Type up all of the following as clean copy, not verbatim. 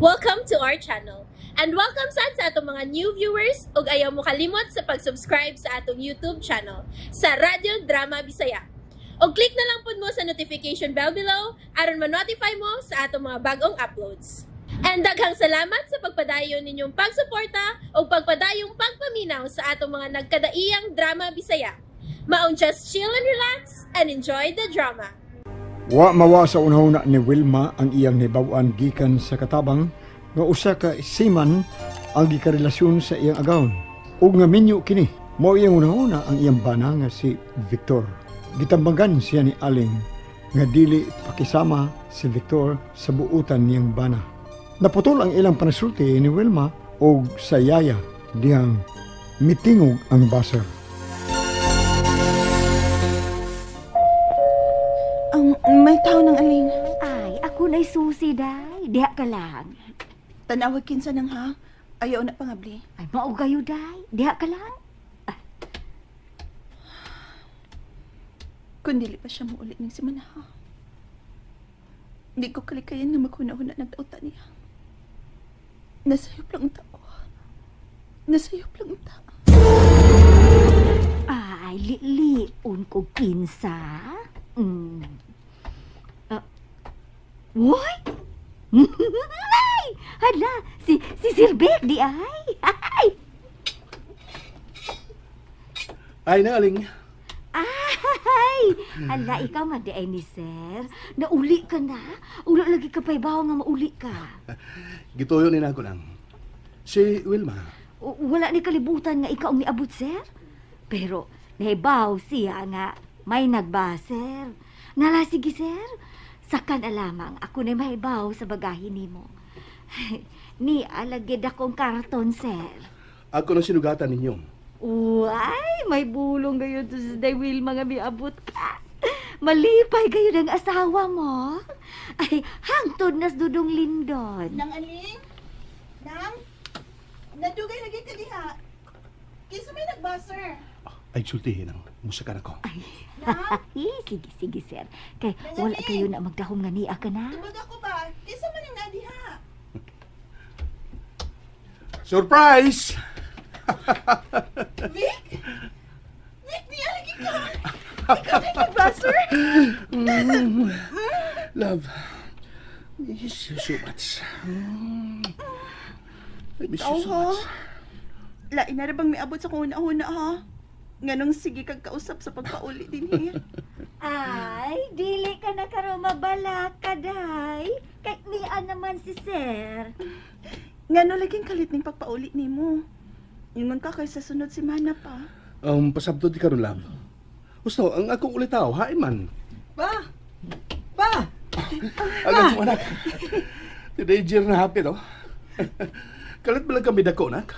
Welcome to our channel. And welcome sad sa atong mga new viewers ug ayaw mo kalimot sa pag-subscribe sa atong YouTube channel sa Radyo Drama Bisaya. Og click na lang pud mo sa notification bell below aron ma-notify mo sa atong mga bagong uploads. And daghang salamat sa pagpadayon ninyong pagsuporta ug pagpadayong pagpaminaw sa atong mga nagkadaiyang drama Bisaya. Maong just chill and relax and enjoy the drama. Wa mawa sa unahuna ni Wilma ang iyang nibaw-an gikan sa katabang nga usa ka seaman ang gikarelasyon sa iyang agawon. Ug nga minyo kini, mao iyang unahuna ang iyang bana nga si Victor. Gitambagan siya ni Aling nga dili pakisama si Victor sa buutan niyang bana. Naputol ang ilang panasulti ni Wilma og sa yaya dihang mitingog ang buzzer. Ang may tao ng aling. Ay, ako na'y susi, day. Diha ka lang. Tanawag kinsa nang ha. Ayaw na pangabli. Ay, mao kayo, day. Diha ka lang. Ah. Kung dili pa siya muuli ng simana, ha? Di ko kalikayan na maghuna-huna nagdauta niya. Nasayop lang ta ko. Nasayop lang ta. Ay, liliun ko kinsa. What? Ay, hala, si Sir Beck di ay. Ay. Ay na aling. Ay, hala, ikaw man di ay ni Sir. Nauli ka na. Ulo lagi ka pa ibaw nga mauli ka. Gituyo ni na ako lang. Si Wilma. Wala ni kalibutan nga ikaw ang niabot, Sir. Pero naibaw siya nga may nagbaser. Nala, sige, sir. Sakan alamang, ako na'y mahibaw sa bagahe nimo. Ni alagid akong karton, sir. Ako na sinugatan ninyo. Uy, may bulong gayon to sa Day Wilma nga miabot ka. Malipay gayon ang asawa mo. Ay, hangtod nas Dudong Lindon. Nang aling? Nang? Nadugay lagi ka diha. Kinsa may nagbaser? Ay, sultihin ang musakan ako. Ay, sige, sige, sir. Kay wala kayo na magdahom nga niya ka na. Tubag ako ba? Kinsa man ang nadiha? Surprise! Vic? Vic, niya lagi ka! Ikaw na nagbaser? Love, I miss you so much. I miss you so much. Lain na rin bang miabot sa kuna-huna, ha? Nganong sige kag kausap sa pagpauli din he. Ay, dili ka na karon mabalaka, day. Kay niya naman si sir. Ngano laging kalit ning pagpauli nimo? Ingon ka kay sa sunod semana pa. Pasabto di karon, love. Gusto ang akong ulitaw, hain man. Pa. Pa. Ang akong anak. Today year na happy to. Kalit ba lang kami dako, nak?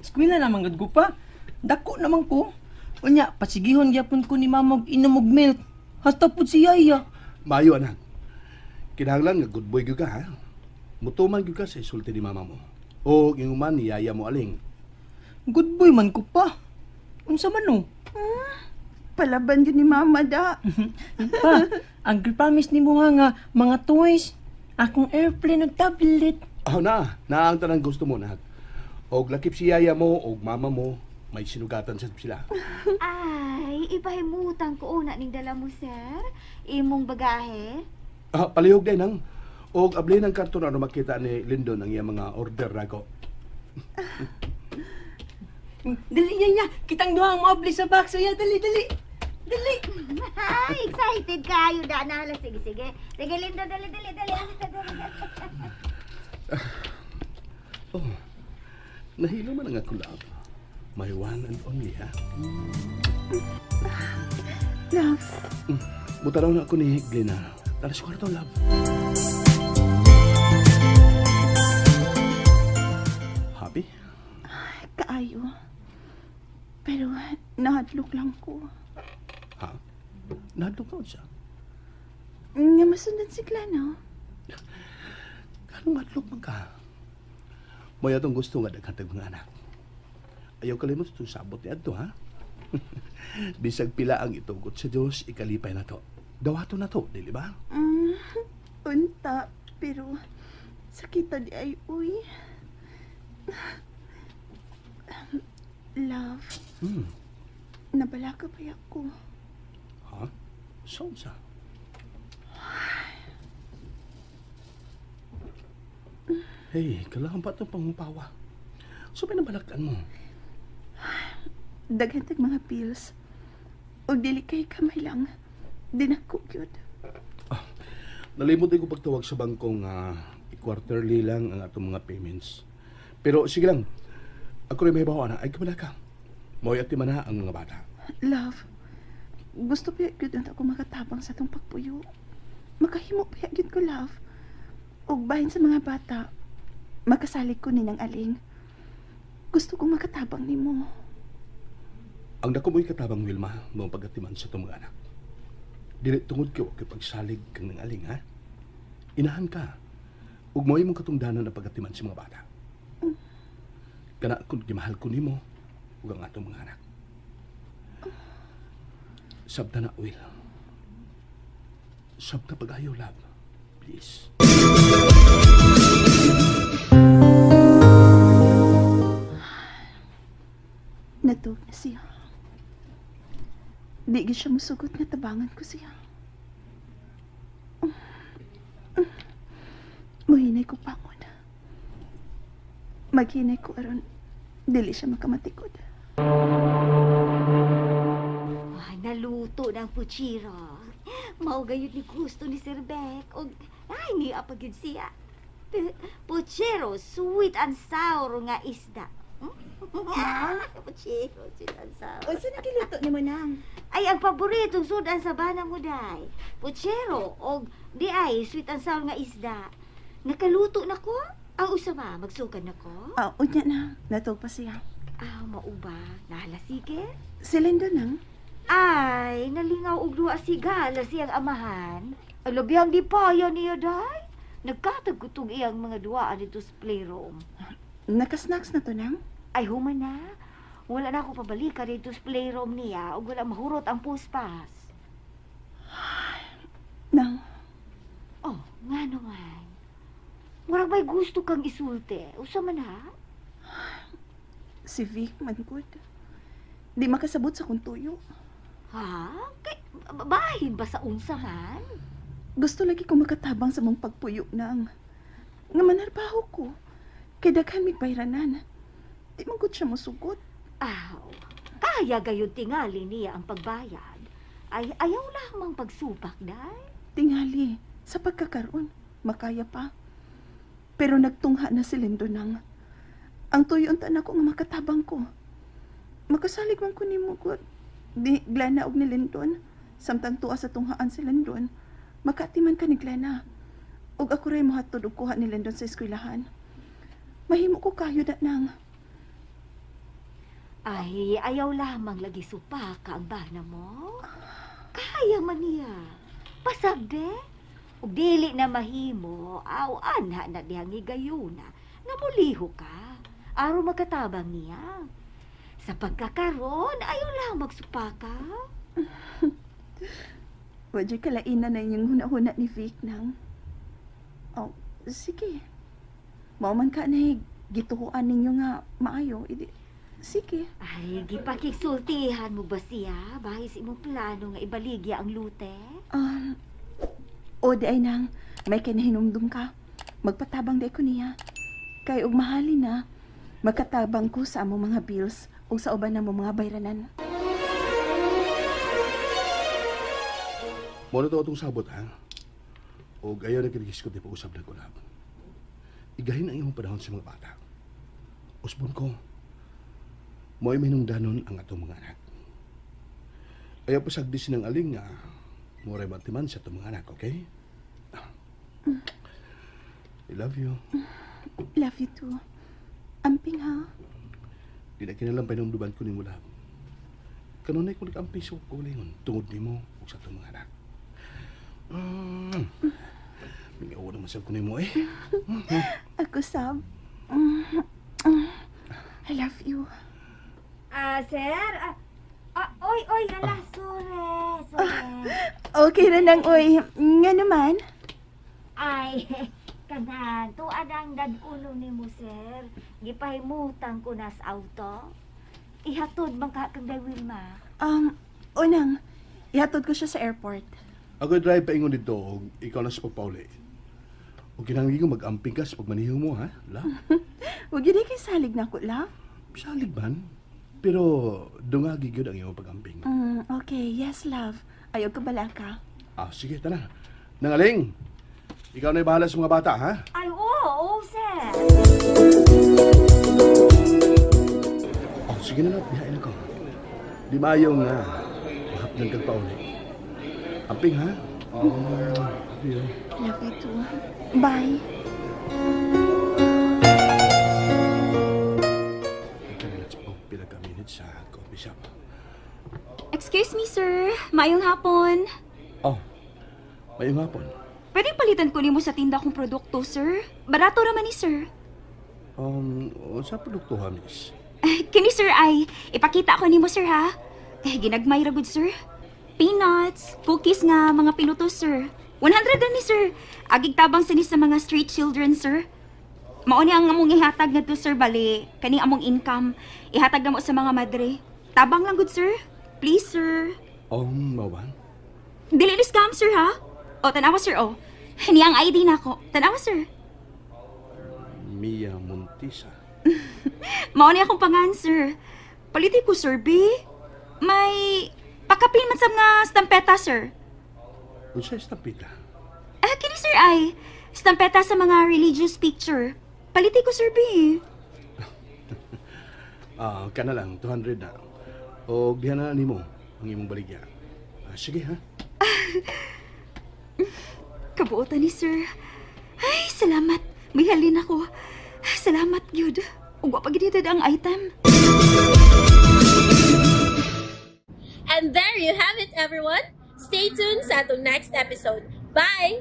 Eskwela naman gud ko pa. Dako naman ko. Unya, pasigihon gyapon ko ni mama og inom og milk. Hasta pud si Yaya. Maayo, anak. Kinahanglan nga good boy gyud ka, ha? Mutuman gyud ka sa isulti ni mama mo. O ingon ni Yaya mo aling. Good boy man ko pa. Unsa man no? Palaban gyud ni mama da. Pa, ang promise nimo nga mga toys, akong airplane ug tablet. Oh, na ang tanang gusto mo, nak. Og lakip si Yaya mo og mama mo. May sinugatan sa sila. Ay, ipahimutan ko una ning dala mo, sir. Imong bagahe. Ah, palihog din ang. Og abli ng karton ano makita ni Lindon ang iyang mga order nako. Dali niya. Kitang duha ang maabli sa box. Ay, dali, dali. Dali. Ay, excited kayo da na. Sige, sige. Sige, Lindon, dali, dali, dali. Dali. Oh, nahilo man ang ako, love. My one and only, ha? Love. Butaraw na ako ni Glenna. Tara sa kwarto, love. Happy? Ay, kaayo. Pero nahadlok lang ko. Ha? Nahadlok ka siya? Nga masundan si Glenna. Anong madlok man ka? May atong gusto nga daghan mga anak. Ayaw kalimot itong sabot ni Adto, ha? Bisag pila ang itugot sa Diyos, ikalipay na to. Dawato na to, dili ba? Unta, pero Sakita di ay, uy. Love. Nabala ka pa ako. Ha? Saan sa? Hey, kailangan pa itong pangupawa. So, pinabalakan mo? Daghan tag mga pills. O dili kay kamay lang. Dinako gyud. Nalimot ko pagtawag sa bangkong quarterly lang ang atong mga payments. Pero sige lang. Ako rin may bawa na. Ay, kamalaka. Mo'y ati man na ang mga bata. Love, gusto pa gyud ako makatabang sa atong pagpuyo. Makahimo pa gyud ko, love. Ug bahin sa mga bata, makasalig ko ninang aling. Gusto kong makatabang nimo. Ang dako mo'y katabang, Wilma, mga pagatiman sa itong mga anak. Dili tungod kay wa kay pagsalig kang nang aling, ha? Inahan ka. Ug mo'y mong katungdanan ang pagatiman sa mga bata. Kana kung gimahal ko nimo ug ang atong mga anak. Sabta na, Will. Sabta pag-ayaw, love. Please. Natug na siya. Di gyud siya musugot nga tabangan ko siya. Muhinay ko pangon. Maghinay ko aron dili siya makamatikod. Ay, naluto ng puchiro. Mao gayud ni gusto ni Sir Beck. Og ay niya pa gyud siya. Puchero, sweet and sour nga isda. Puchero, sweet and sour. Unsa na giluto nimo nang? Ay, ang paboritong sudan sa bana mo, day. Puchero, og di ay, sweet and sour nga isda. Nakaluto na ko? Ang usa ba, magsugad na ko? Ah, unya na. Natug pa siya. Ah, mauba. Nahala, sige. Si Linda nang? Ay, nalingaw og duha sigala siyang amahan. Ay, labihang di pa yan niya, day. Nagkatagutong iyang mga duwaan dito sa playroom. Nakasnacks na to nang? Ay, human na. Wala na ako pabalika dito sa playroom niya ug wala mahurot ang puspas. Nang? Oh, nga naman. Murag may gusto kang isulte. Usa man ha? Si Vic man good. Di makasabot sa kong tuyo. Ha? Kay, bahin ba sa unsa man? Gusto lagi ko makatabang sa mong pagpuyo nang. Nga manarbaho ko. Kay daghan mig bayranan. Di man gud siya mosugot. Aw, kaya gayon tingali niya ang pagbayad. Ay, ayaw lamang pagsupak, day. Tingali, sa pagkakaroon, makaya pa. Pero nagtungha na si Lindo nang. Ang tuyo unta nako nga makatabang ko. Makasalig man ko nimo ko. Di Glana og ni Lindon. Samtang tuwa sa tunghaan si Lindon, makatiman ka ni Glana. Og ako ray mohatod og kuha ni Lindon sa eskwelahan. Mahimo ko kayo na nang. Ay, ayaw lamang lagi supaka ang bana mo. Kaya man niya. Pasagde. Ug dili na mahimo, aw anha na dihang higayuna, nga muliho ka. Aron makatabang niya. Sa pagkakaroon, ayaw lang magsupaka. Wadyo kalainan na inyong huna-huna ni Vic nang. Oh, sige. Mao man ka na gituhuan ninyo nga maayo. Idi, sige. Ay, gipakigsultihan mo ba siya? Bahis imong plano nga ibaligya ang lute? O di ay nang, may kinahinumdum ka. Magpatabang di ko niya. Kay og mahali na, makatabang ko sa among mga bills o sa uban na mong mga bayranan. Muna to atong sabot, ha? O ayaw na kinigiskot di pag-usap na kulab. Igahin ang imong panahon sa mga bata. Usbon ko, mo'y minungdanon ang atong mga anak. Ayaw pasagdi sinang aling nga, muray matiman sa atong mga anak, okay? I love you. Love you too. Amping, ha? Di na kinalang panumduban ko ni mo, love. Kanunay ko nag-amping sa kulingon tungod ni mo ug sa atong mga anak. Mingaw naman sa kunin mo, eh. Ako, Sab. I love you. Sir? Oy, oy, ala, sorry, sorry. Okay na nang, oy. Nga naman. Ay, Tanan, tuan ang dad-uno nimo, sir. Gipahimutang ko na sa auto. Ihatod man ka kang Day Wilma. Unang, ihatod ko siya sa airport. Ako drive pa ingon dito, og ikaw na sa pagpauli. O kinahanglan ko mag-amping ka sa pagmaniho mo, ha? La? Huwag yun kay salig na ko, love. Salig man. Pero dungagi gyud ang iyong pag-amping. Okay, yes, love. Ayaw ka bala ka. Ah, sige, tara. Nangaling, ikaw na bahala sa mga bata, ha? Ay, oo, oo, sir. Oh, sige na lang, bihain ako. Di maayo nga, mahapdan kang pauli. Amping, ha? Oh, love you. Love you too. Bye. Let's go pila ka minutes sa coffee shop. Excuse me, sir. Maayong hapon. Oh, maayong hapon. Pwede palitan ko nimo sa tinda kong produkto, sir? Barato raman ni, sir. Sa produkto ha, miss? Kini, sir, ay ipakita ko nimo, sir, ha? Ginagmay ra gud, sir. Peanuts, cookies nga, mga pinuto, sir. 100 ra ni, sir. Agig tabang sini sa mga street children, sir. Mao ni ang among ihatag ngadto, sir, bali. Kani among income. Ihatag na mo sa mga madre. Tabang lang gud, sir. Please, sir. Oh, mao ba? Dili ni scam, sir, ha? O, tanawa, sir, o. Niya ang ID nako. Tanawa, sir. Mia Montisa. Mao ni akong pangan, sir. Paliti ko, sir, B. May pakapin man sa mga stampeta, sir. Unsa estampita? Ah, kini, sir, ay stampeta sa mga religious picture. Paliti ko, sir, B. Ah, kana lang, 200 na. O, diha na nimo ang imong baligya. Ah, sige, ha? Kabuotan ni sir. Ay, salamat. May halin ako. Salamat, gyud. Ug wa pa gid ang item. And there you have it, everyone. Stay tuned sa atong next episode. Bye!